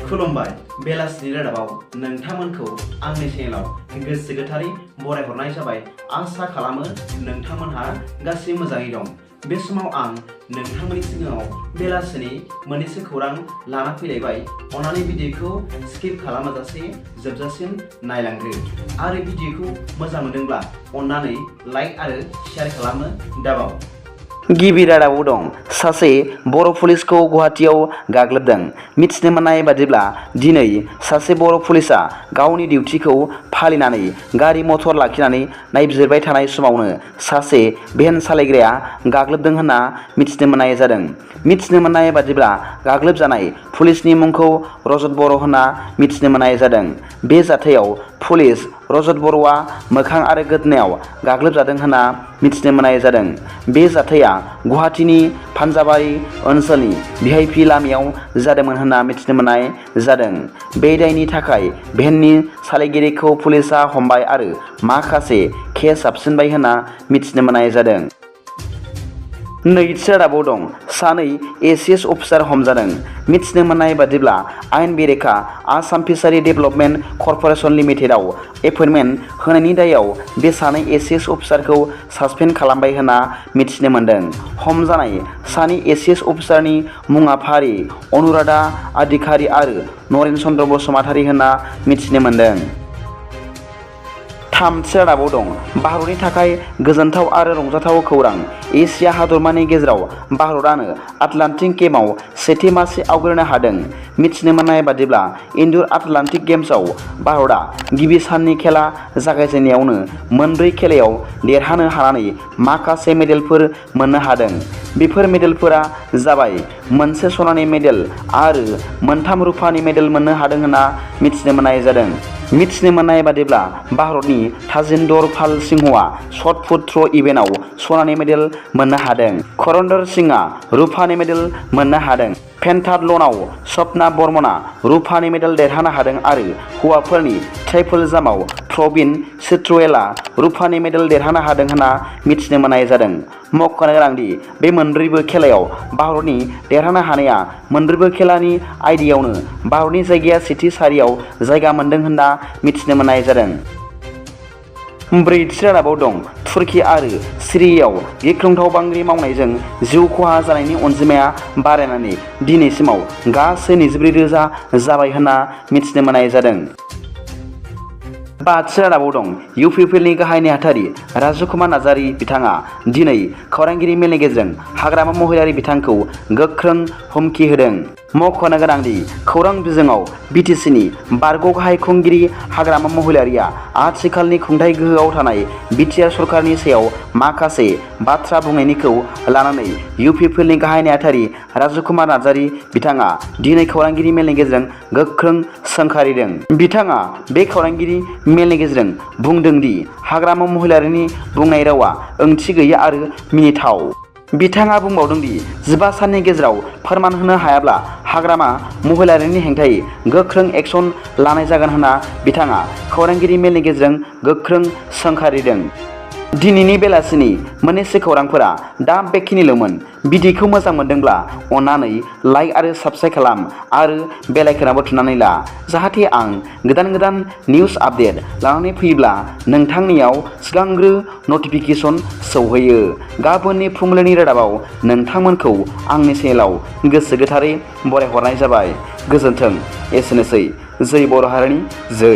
खुलुमबाय बेलासिनि रादाबाव नोंथांमोनखौ आंनि चेनेलाव गोसो गोथारै बरायहरनाय जाबाय। आसा खालामो नोंथांमोनहा गासै मोजाङै दं। बे समाव आं नोंथांमोननि सिगाङाव बेलासिनि मोननैसो खौरां लाना फैलायबाय। अन्नानै भिडिअखौ स्किप खालामाजासे जोबजासिम नायलांदो आरो भिडिअखौ मोजां मोनदोंब्ला अन्नानै लाइक आरो शेयार खालामनो दाबाव। गिबि रादाबाव दं, सासे बर' पुलिसखौ गुवाहाटीआव गाग्लोबदों। मिथिनो मोननाय बादिब्ला दिनै सासे बर' पुलिसआ गावनि डिउटिखौ फालिनानै गारि मटर लाखिनानै नायबिजिरबाय थानाय समावनो सासे भेन सालायग्राया गाग्लोबदों होनना मिथिनो मोननाय जादों। मिथिनो मोननाय बादिब्ला गाग्लोबजानाय पुलिसनि मुंखौ रजत बर' होनना मिथिनो मोननाय जादों। बे जाथायाव पुलिस रजत बर'आ मोखां आरो गोदोनायाव गाग्लोबजादों होनना मिथिनो मोननाय जादों। बे जाथाया गुवाहाटीनि पान्जाबारि ओनसोलनि VIP लामायाव जादोंमोन होनना मिथिनो मोननाय जादों। बे दायनि थाखाय भेननि सालायगिरिखौ पुलिसआ हमबाय आरो माखासे केस हाबसिनबाय होनना मिथिनो मोननाय जादों। नैथि रादाबाव दं, सानै ACS अफिसार हमजादों। मिथिनो मोननाय बादिब्ला आयेन बेरेखा आसाम फिसारि डेभेलपमेन्ट कर्परेसन लिमिटेडआव एपइन्टमेन्ट होनायनि दायाव बे सानै ACS अफिसारखौ सासपेन्ड खालामबाय होनना मिथिनो मोनदों। हमजानाय सानै ACS अफिसारनि मुङा फारि अनुराधा अधिकारी आरो नरेन चन्द्र बसुमतारी होनना मिथिनो मोनदों। थामथि रादाबाव दं, भारतनि थाखाय गोजोनथाव आरो रंजाथाव खौरां। एसिया हादरमानि गेजेराव भारतआनो आटलान्टिक गेमआव सेथि मासि आवग्रिनो हादों। मिथिनो मोननाय बादिब्ला इनड'र आटलान्टिक गेम्सआव भारतआ गिबि साननि खेला जागायजेननायावनो मोनब्रै खेलायाव देरहानो हानानै माखासे मेडेलफोर मोननो हादों। बेफोर मेडेलफोरा जाबाय मोनसे सनानि मेडेल आरो मोनथाम रुफानि मेडेल मोननो हादों होनना मिथिनो मोननाय जादों। मिथिनो मोननाय बादिब्ला भारतनि ताजिन्दर पाल सिंहआ शट पुट थ्र' इभेन्टआव सनानि मेडेल मोननो हादों। खरन्दर सिंहआ रुफानि मेडेल मोननो हादों। पेन्टाथलनाव स्वप्ना बर्मनआ रुफानि मेडेल देरहानो हादों आरो हौवाफोरनि ट्राइपल जाम्पआव प्रवीण चित्रेलआ रुफानि मेडेल देरहानो हादों होनना मिथिनो मोननाय जादों। मख'नो गोनांदि बे मोनब्रैबो खेलायाव भारतनि देरहानो हानाया मोनब्रैबो खेलानि आयदायावनो भारतनि जायगाया सेथि सारियाव जायगा मोनदों होनना मिथिनो मोननाय जादों। ब्रैथि रादाबाव दं, तुर्की आरो सिरियायाव गिख्रंथाव बांग्रि मावनायजों जिउ खहा जानायनि अनजिमाया बारायनानै दिनैसिमाव गासै 24,000 जाबाय होनना मिथिनो मोननाय जादों। बाथि रादाबाव दं, UPPनि गाहाय नेहाथारि राजकुमार नार्जारी बिथाङा दिनै खौरांगिरि मेलनि गेजेरजों हाग्रामा महिलारि बिथांखौ गोख्रों हुमखि होदों। मख'नो गोनांदि खौरां बिजोङाव BTCनि बारग' गाहाय खुंगिरि हाग्रामा महिलारिया आथिखालनि खुंथाय गोहोआव थानाय BTR सरकारनि सायाव माखासे बाथ्रा बुंनायनिखौ लानानै UPPनि गाहाय नेहाथारि राजकुमार नार्जारी बिथाङा दिनै खौरांगिरि मेलनि गेजेरजों गोख्रों सोंखारिदों। बिथाङा बे खौरांगिरि मेलनि गेजेरजों बुंदों दि हाग्रामा महिलारिनि बुंनाय रावा ओंथि गैयै आरो मिनिथाव। बिथाङा बुंबावदों दि 15 साननि गेजेराव फोरमान होनो हायाब्ला हाग्रामा महिलारिनि हेंथायै गोख्रों एक्सन लानाय जागोन होनना बिथाङा खौरांगिरि मेलनि गेजेरजों गोख्रों सोंखारिदों। दिनैनि बेलासिनि मोननैसो खौरांफोरा दा बेखिनिल'मोन। भिडिअखौ मोजां मोनदोंब्ला अन्नानै लाइक आरो साबस्क्राइब खालाम आरो बेल आइकनआवबो थुनानै ला, जाहाथे आं गोदान निउस आपडेट लानानै फैयोब्ला नोंथांनियाव सिगांग्रो नटिफिकेसन सौहैयो। गाबोननि फुंबिलिनि रादाबाव नोंथांमोनखौ आंनि चेनेलाव गोसो गोथारै बरायहरनाय जाबाय। गोजोन्थों। एसेनोसै। जै बर' हारिनि जै।